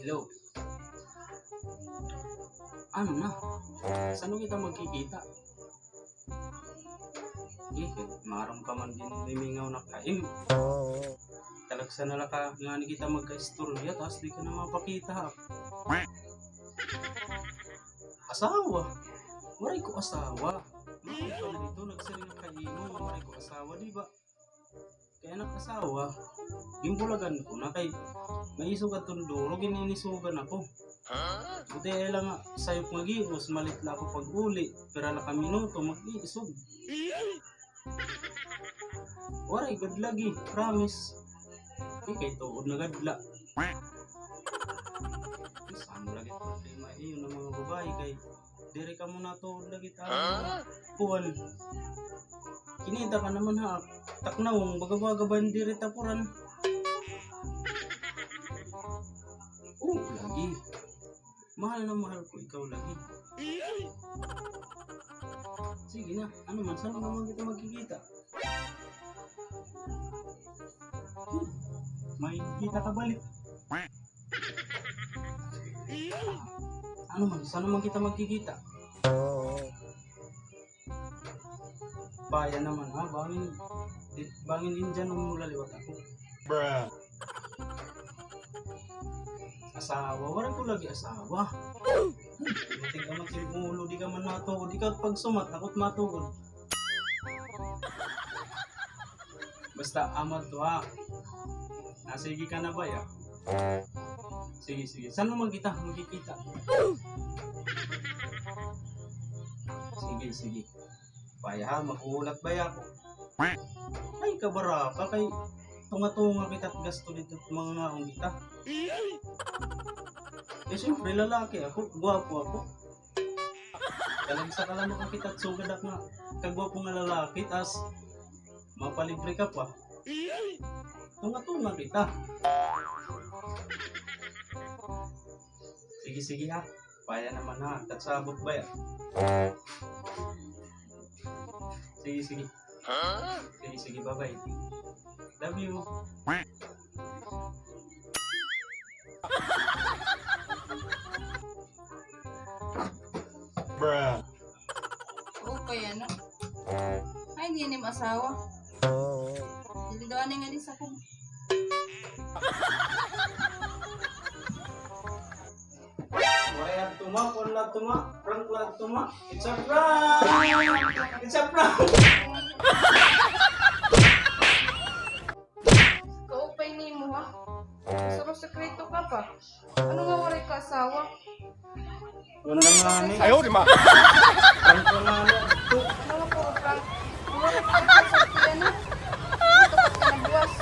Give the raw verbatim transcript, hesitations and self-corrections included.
Hello. Ano na? San-o kita magkikita? Eh, maaram ka man ginmimingaw na kaim. Talaksa na la ka ngani kita magkaistorya, tas di ka na mapakita, ha? Asawa? Waray ko asawa. Maaram ka na dito, nagsiring ak ha imo nga waray ko asawa, di ba? Kay an ak asawa, ginbulagan ko na kay maisog adton duro, gin-inisugan ako. Buti ay la nga sayop nga gios, malit la ako pag-uli, pira la ka minuto, mag-iisog. Waray gad lagi, promise. Di kay tuod na gad la. Saan lagi problema iyo nga mga babae kay diri kamo natuod lagi ta. Kuan. Kinita ka naman ha. Taknawong baga-baga ba diri tapuran? Oo, lagi. Mahal na mahal ko ikaw lagi. Sige na, ano man, saan naman kita magkikita? May kita ka balik. Ano man, saan naman kita magkikita? Baya naman, ha? Bangin, di, bangin Indian ang mula liwat ako. Asawa, waray ko lagi asawa. Matig-a man it im ulo, di ka man matuod. Ikaw pagsumat, ako't matuod. Basta, amat to, ha. Nasigi ka na ba, ya? Sige, sige. Saan naman kita magkikita? Sige, sige. Baya ha, maghuhulat baya ako. Ay, kabaraka kay tunga-tunga kita it gasto didto, mangangaon kita. Eh, siyempre, lalaki ako, gwapo ako. Talagsa ka la makakita it sugad ak nga kagwapo nga lalaki, tas mapalibre ka pa. Tunga-tunga kita. Sige, sige ha. Baya naman ha. Tatsabot baya. Sige, sige. Sige, sige, bye-bye. Love you. Okay, ano? Ay, hindi ni asawa. Dili daw ani nga di sa kong. Wala tuma, wala tuma, prank la tuma. It's a prank! It's a prank! Kaupay nimo, ha? Gusto ko sekreto ka pa. Ano nga waray ka asawa? Wala nga ni. Ayaw, di ma. Prank ko nga ni. Mga puro prank. Wala ka sa tiyan, ha? Ito ka nagbuwas.